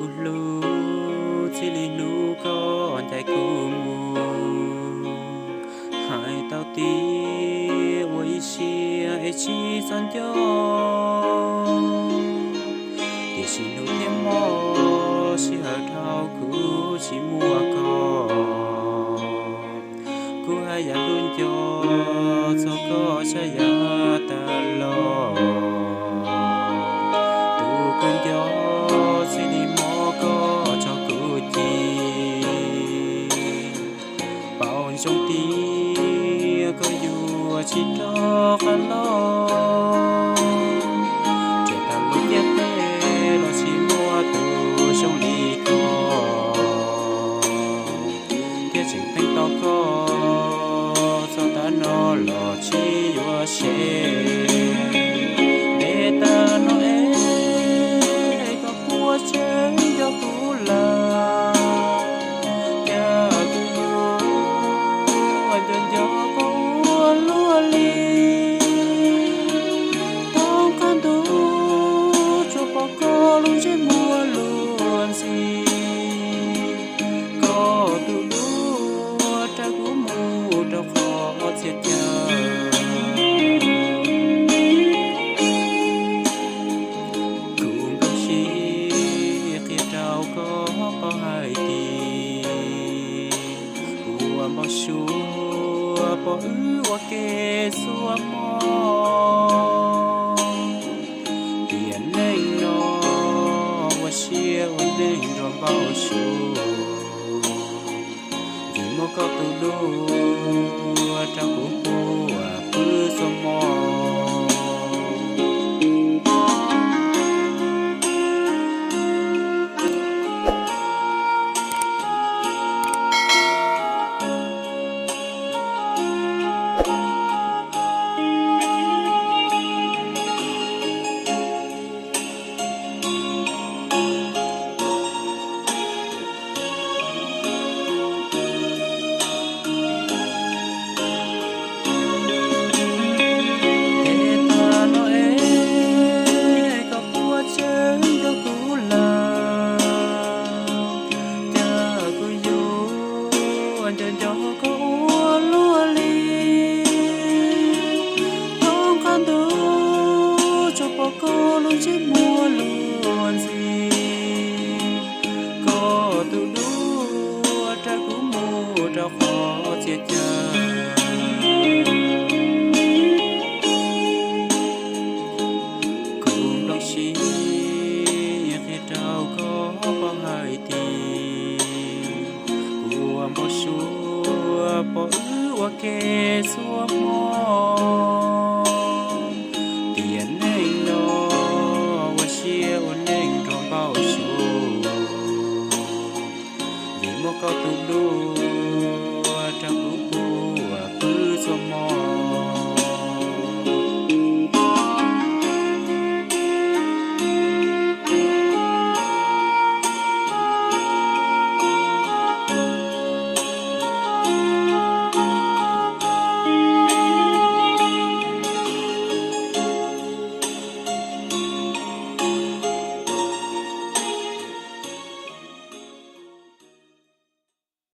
Kuv hlub txij li hnub koj ncaim kuv mus, hais tau tias ua ib siab es tsis txhob nco, tiam sis hnub thiab hmo sij hawm dhau kuv tsis muaj koj. Kuv haj yam hlub nco txog koj tshaj yam tas los. Tus kws nco txij li hmo koj tso kuv ci, paub zoo tias koj yuav tsis rov qab los. Tseem tham lus ciaj teb los tsis muaj tus zoo li koj, thiab tseem pheej tos koj txog tav no los tsis yuav se. Ntev tag no es koj puas tseem nco kuv lawm? Cas kuv yuav nco nco koj ua luaj li. Thoob qab ntuj tsuas pom koj lub ntsej muag luag ntxhi. Koj tus duab raws kuv mus rau qhov txhia chaw. Kuv nplooj siab qhia rau koj paub hais tias kuv ua npau suav pom wb ua ke xuab moos. Tiam neej no ua siab ua neej nrog npau suav, vim muaj koj tus duab rau kuv puag pw xuab moos. Ntev tag no es koj puas tseem nco kuv lawm? Cas kuv yuav nco nco koj ua luaj li. Thoob qab ntuj tsuas pom koj lub ntsej muag luag ntxhi. Koj tus duab raws kuv mus rau qhov txhia chaw. Kuv nplooj siab qhia rau koj paub hais tias kuv ua npau suav pom wb ua ke xuab moos.